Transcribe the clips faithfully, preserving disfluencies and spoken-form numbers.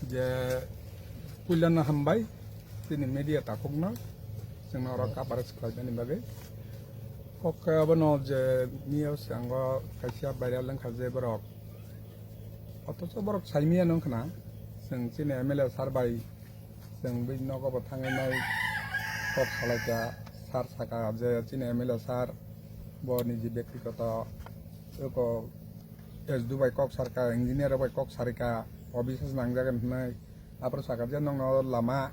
Je puilano hambai, chini media takhukno, chwngno oro coverage khlaimani bagwi. Kok khe abono je miyao swngo kaisa viral wngkha je borok. Othocho borok saimiyano wngkhana, chwng chini M L A sir bai, chwng bini nogo bo thangwi nai kok salaikha, sir saka je chini M L A sir bo niji byaktigoto eko S D O bai kok sarka, engineer bai kok sarika, office nangjagani hwnwi. Aphuru sakha je nokno lama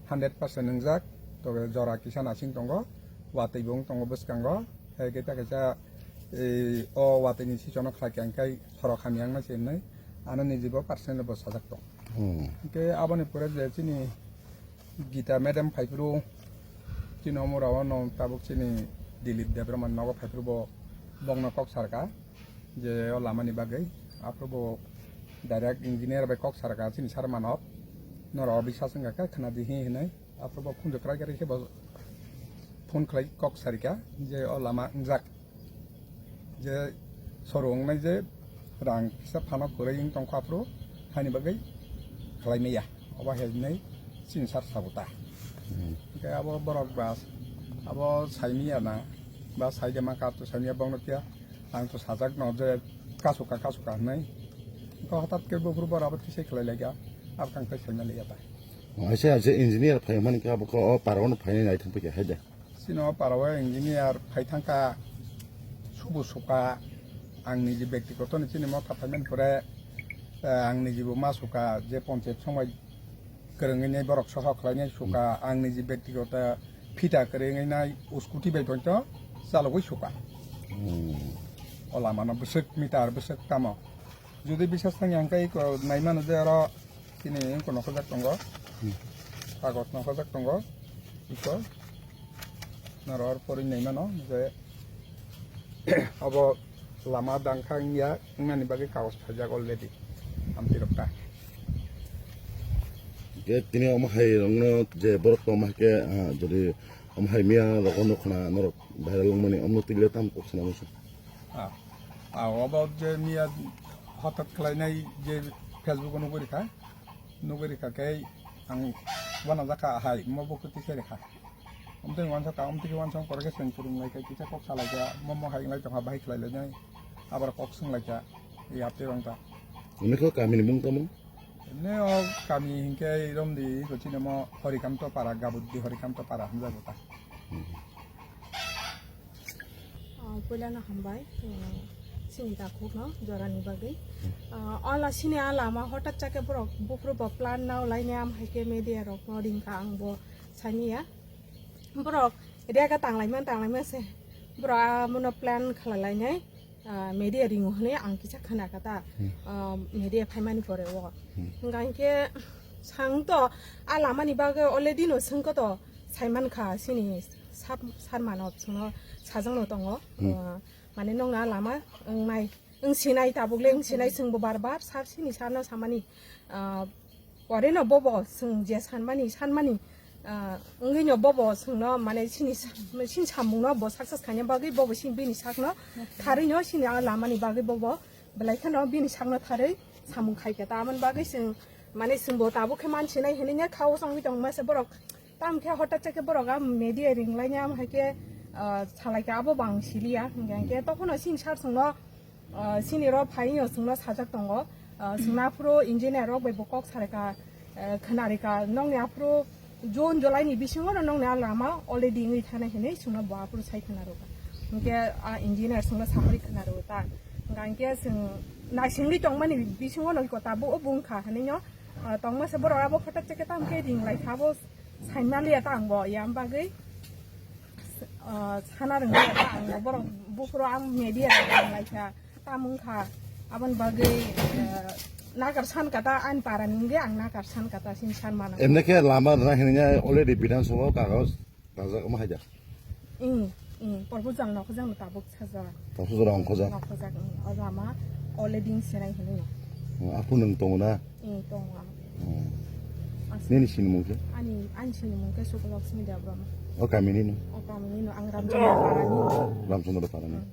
hundred percent wngjak, tobe jora kisa nasing tongo, watwi bo wng tongo bwskango, hai khe ta kaisa, eh, o watwi ni sichono khlai kha, hwnkhe sorok hamya wngna se hwnwi ano nijibo personal bo sajak tong. Hmm. Hwnkhe aboni pore je chini Gita madam phaiphuru, chini omorao no tabuk chini Dilip Debbarma nogo phaiphuru bo bokno kok sarka je o lamani bagwi, aphuru bo direct engineer bai kok sarka chini sir manok, norok bisas wngkha khe khna di hi hinwi, aphuru bo khunju kwrak kwrak khe bo phone khlai kok sarika je o lama wngjak. Je soro wngnai je rang kisa phano kwrwi wng tongkha aphuru haini bagwi khlai maya, obo hai wngnai chini sir sabuta. Hmm. Hwnkhe abo borok ba abo saimaya na, ba saide ma kar to saimaya bongno kya, ang to sajak no je kasuka kasuka hwnwi. Hwnkhe hwtat khe buphuru borok abo tisai khlai laikha, abo kang tai saimaliya ta. Aise aise engineer phai mani khe abo khe o parao no phainai nai thang phai khe hai de. Chini o parao engineer phai thangkha, subu suka, ang niji byaktigoto ni chini motha phaimani pore, eh, ang niji bo ma suka, je ponchayat somai kwrwngwi nai borok soho khlainai suka, ang niji byaktigoto phita kwrwngwi nai scooty bai tonto chalogwi suka. Hmm. O lama no bwswk meter bwswk tamo. Jodi bisas thangya hwnkhe iko naimano je oro chini wngkha nokhorjak tongo. Hmm. Kagoj nokhorjak tongo. Iko norok porwi naimano je abo lama dangkha wngya wngnani bagwi kagoj phaijak already. Amtirok ta. Je tini omo hai rokno je borok tongma khe, ah, jodi omo hai miya rokno khna norok viral wngmani omo twi le tam kok sana musu. Ah, ah, obo je miya hothat khlainai je Facebook o nugwi rikha, nugwi rikha khe ang wana jakha hai mo buku twi khe rikha. Omtwi wansa ka, omtwi khe wansa korok khe seng kurung lai khe kisa kok salai khe mo mo hai lai tongkha bahai khlai lai nai abar kok swng lai kha yapte rong ta. Omni kho kami ni mung tamo? Emne o kami hinkhe romdi ko chini mo Horikanto Para, Gabuddi Horikanto Para hamjago ta. Hmm. Ah, puilano hambai, ah, chini takhukno jorani bagwi. Ah, ola chini a lama hotat chakhe borok buphuru bo plan nao laini am hai khe media rokno ringkha ang bo saniya. Borok rega tanglaiman tanglaiman se borok amono plan khlai lainai, ah, media ringo hwnwi ang kisa khna kha ta, Hmm. ah, media phaimani pore o. Hmm. Hwnkha hinkhe sang to a lamani bagwi already no swngkha to saiman kha chini sab-, sarmano chwngno sajwkno tongo. Hmm. Ah, mane nokna lama wngnai, wng sinai tabuk le wng sinai chwngbo bar bar sab sini sarno samani, ah, pore no bobo chwng je sanmani, sanmani, ah, wngwi no bobo chwngno mane sini sa-, sini samungno bo success khaina bagwi bobo sini bini sakno tharwi no sini a lamani bagwi bobo belai kheno bini sakno tharwi samung khai khe ta. Amoni bagwi chwng mane chwngbo tabuk khe man sinai hinwi ne kha o chongwi tong masa borok. Tamo khe hotat chakhe borok a media ring laini am hai khe, ah, salai khe abo bo ang siliya. Hingkhe, hingkhe tokhono sini sar chwngno, ah, sini ro phai o chwngno sajak tongo. Ah, chwngno aphuru engineer rok bai bo kok salai kha, eh, khna ri kha. Nokni aphuru June, July ni bisingo no nokni a lama already wngwi thanai hinwi chwngno bo aphuru sai khna rwkha. Hingkhe a engineer chwngno saharwi khna rwkha. Hingkhe chwng naisingwi tongmani bisingo no iko tabuk o bung kha hinwi no, ah, tongma se borok abo hotat chakhe tamo khe ring lai kha bo. Saimaliya ta ang bo, yang bagwi, ah, sana rwngya ta ang bo, borok buphuru ang media rok rwng lai kha, ta mung kha, aboni bagwi, ah, nakar san kha ta, ani para ni wngwi ang nakar san kha ta, sini san mano. Emne khe lama rwna hinwi already Bidhan Sabha o kagoj rajak omo hai da? Ing, ing, proposal no khojak no tabuk sajak. Proposal rok khojak? No khojak, ing, o lama already wng sinai hinwi no. Oh, aphuru nwng tongo na? Ing, tongo ang. Hmm. As- Nini sinimung khe? Ani, ani sinimung khe Sukhalaxmi Debbarma. O kami ni no? O kami ni no, ang Ramchandra Para ni. Ramchandra Para ni. Hmm.